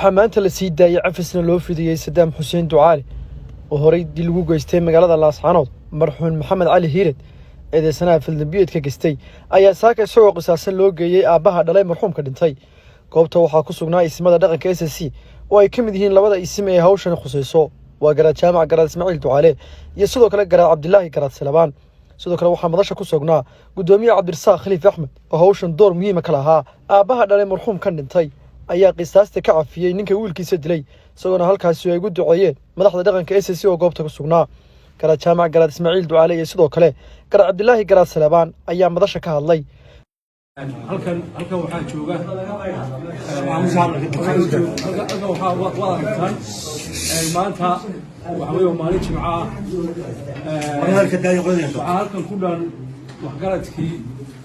Waxaa maanta la sii daayey, cafisna loo fidiyey Sadaam Xuseen Ducaale oo horay dil ugu geystay magaalada Laascaanood marxuun Maxamed Cali Hiired. Eedeysanaha faldambiyeedka geystay ayaa saaka isagoo qisaasan loo geeyey aabbaha dhalay marxuumka dhintay. Goobta waxaa ku sugnaa isimada dhaqanka SSC oo ay ka mid yihiin labada isim ee hawshani khusayso, waa Garaad Jaamac Garaad Ismaaciil Ducaale iyo sidoo kale Garaad Cabdilaahi Garaad Salabaan. Sidoo kale waxaa madasha ku sugnaa guddoomiye Cabdirasaaq Khaliif Axmed oo hawshan door muhiima ka lahaa. Aabbaha dhalay marxuumkan dhintay ayaa qisaasta ka cafiyey ninka wiilkiisa dilay, isagoona halkaasi ay ugu duceeyeen madaxda dhaqanka SSC oo goobta ku sugnaa. Garaad Jaamac Garaad Ismaaciil Ducaale iyo sidoo kale Garaad Cabdilaahi Garaad Salabaan ayaa madasha ka hadlay. Halkan waxaa jooga, halkan waxaa waad aragtaan, maanta waxa weeye waa maalin Jimco ah. Waxaa halkan ku dhan waxgaradkii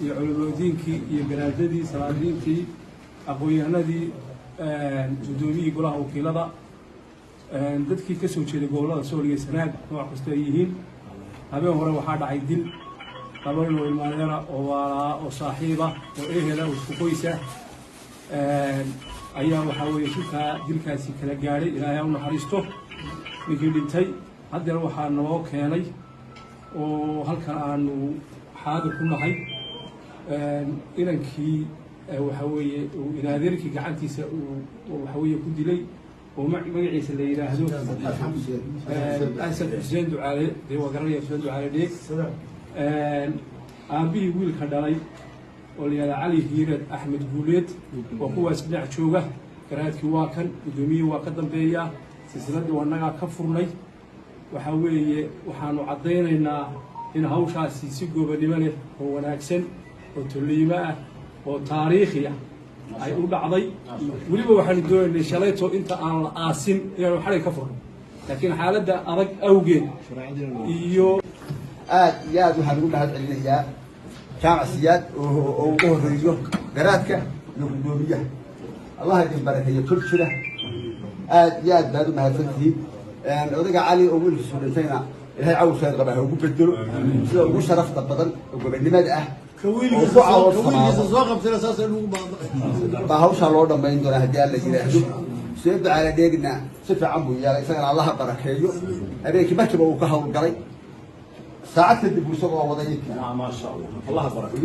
iyo culimadiinkii iyo garaadadii, salaadiintii, aqoon-yahanadii, guddoomiyihii golaha wakiilada, dadkii ka soo jeeday gobollada Sool iyo Sanaag, nooc kasta ay yihiin. Habeen hore waxaa dhacay dil laba nin oo ilmaaneera oo waalaa oo saaxiiba oo ehela oo isku qoysa ayaa waxaa weeye shilkaa dilkaasi kala gaadhay. Ilaahay ha u naxariisto ninkii dhintay. Haddeer waxaa naloo keenay oo halkan aanu xaadir ku nahay inankii waxaa weeye uu inaadeerkii gacantiisa uu waxa weeye ku dilay oo magaciisa la yidhaahdo Asad Xuseen Ducaale. Dee waa garanaya Xuseen Ducaale Dheeg. Aabbihii wiilka dhalay oo la yihahda Cali Hiirad Axmed Guuleed waa kuwaas dhinac jooga. Garaadkii waa kan, guddoomiyihii waa ka dambeeyaa, silsiladdii waa nagaa ka furnay. Waxaa weeye waxaanu caddaynaynaa in hawshaasi si goobannimo leh oo wanaagsan oo tolliimo ah oo taariikhi ah ay u dhacday. Weliba waxaanu doonaynay shalayto inta aan la aasin inaanu xalig ka furno, laakiin xaaladda adag awgeed iyo Aad iyo aad waxaan ugu mahad celinayaa Jaamac Siyaad oo ugu horeeyo garaadka iyo guddoomiyaha. Allah idin barakeeyo. Tol jira, aad iyo aad baad u mahadsantihiin. Odayga Cali oo wiilkiisu dhintayna Ilahay cawl khayr qaba ha ugu bedelo sida ugu sharafta badan oo gobonimada ah oo ku cawlsamaado baa hawshaa loo dhammayn doonaa haddii Alla yidhaahdo. Xuseen Ducaale Dheegna si fiican buu yeelay, isagana Allaha barakeeyo. Habeenkii markiiba uu ka hawlgalay, saacad kadib buu isagoo waday.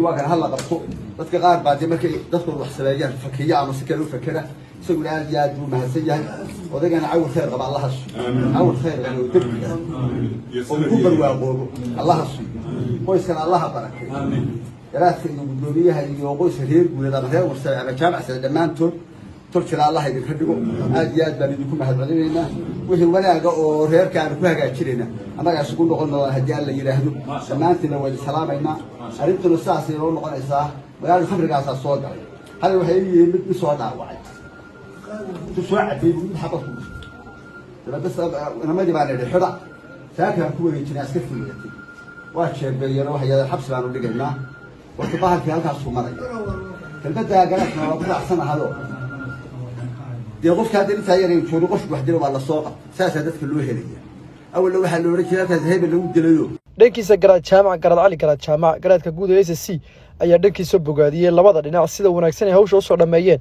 Waa kan hala qabto. Dadka qaar baa dee markay dadkooda wax sameeyaan fakiya ama si kale u fakera. Isaguna aad iyo aad buu mahadsan yahay. Odaygana cawil khayr qaba Allaha siiyo, cawil khayr qaba oo degdeg ah oo ku barwaaqoobo Allaha siiyo. Qoyskana Allaha barakeeyo. Garaadka iyo guddoomiyaha iyo qoyska reer Guuleed ama reer Warsame ama Jaamacsada dhammaantood tol jira Allah idinka dhigo. Aad iyo aad baan idinku mahad celinaynaa. Wixii wanaaga oo reerka aanu ku hagaajinayna annagaa isugu noqon doona haddii Alla yidhaahdo. Dhammaantiinna waa idin salaamaynaa. Arrintuna sidaasay noo noqonaysaa. Magaalada khamrigaasaa soo galay. Hal waxay ii yihiin mid soo dhaawacay intuu soo cabeeyey mid xabad ku dhuftay. Dabeedna inamadii baan idhi xidha, saakaan ku wareejinay. Askartii wadatay waa jeebeeyeen oo waxay yidhahdeen xabsi baanu dhigaynaa. Horta bahalkii halkaasuu maraya. Kelmaddaa garaadkana waa ku raacsanahayo. Dee qofka hadda intaa yar joogo, qofku wax dilo waa lasoo qabta, saasaa dadka loo helaya. Awalna waxaa la odhan jiray halkaas hebel lagu dilayo. Dhankiisa Garaad Jaamac Garaad Cali Garaad Jaamac, garaadka guud ee SSC, ayaa dhankiisa bogaadiyey labada dhinac sida wanaagsan ay hawsha usoo dhammeeyeen.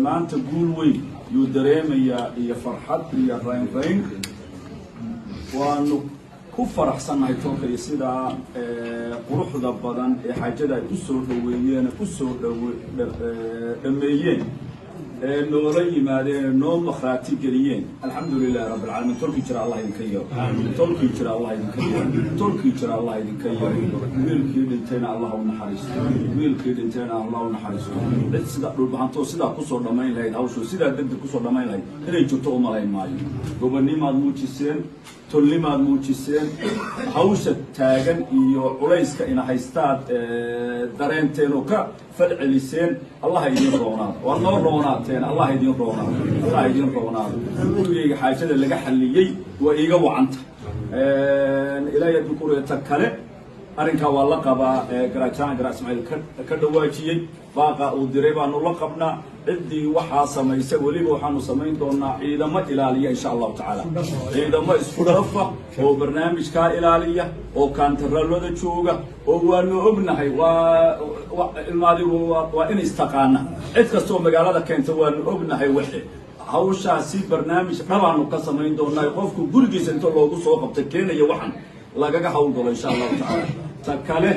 Maanta guul weyn yuu dareemayaa iyo farxad iyo raynrayn. Waanu ku faraxsannahay tolka iyo sidaa quruxda badan ee xaajada ay u soo dhoweeyeen, u soo dhameeyeen, ee noola yimaadeen, noo makhraati geliyeen. Alxamdu lilahi rabbi alcaalamiin. Tolkii jira Allah idinka yeelo, tolkii jira Allah idinka yeelo, tolkii jira Allah idinka yeelo. Wiilkii dhintayna Allah u naxariisto, wiilkii dhintayna Allah u naxariisto. Cid sida Dhulbahantoo sidaa kusoo dhammayn lahayd hawshu, sidaa degdeg kusoo dhammayn lahayd inay jirto u malayn maayo. Gobonimaad muujiseen, tolnimaad muujiseen, hawsha taagan iyo culayska ina haystaad dareenteen oo ka falceliseen. Allah idiin roonaado, waad noo roonaateen. Allah idiin roonaado, Allah idiin roonaado. Gurigayga xaajada laga xalliyey waa iiga wacanta. Ilaahay hadduu kureeta kale arrinkaa waa la qabaa. Garaajaan Garaa Ismaaciil ka dhawaajiyey baaqa uu diray baanu la qabnaa. Ciddii waxaa samaysa weliba waxaanu samayn doonaa ciidamo ilaaliya insha Allahu tacaala, ciidamo isku dhafa oo barnaamijkaa ilaaliya oo kaantaraalada jooga oo waanu ognahay. Waa ilmaadigu waa in istaqaana. Cid kasta oo magaalada keenta waanu ognahay. Waxe Hawshaasi barnaamij dhabaanu ka samayn doonaa. Qofku gurigiisa inta loogu soo qabta keenaya, waxan lagaga hawlgalo, insha Allahu tacaala. Ta kale,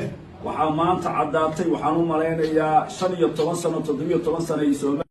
waxaa maanta caddaatay, waxaan u malaynayaa 15 sano, 17 sano iyo Soomaaliya.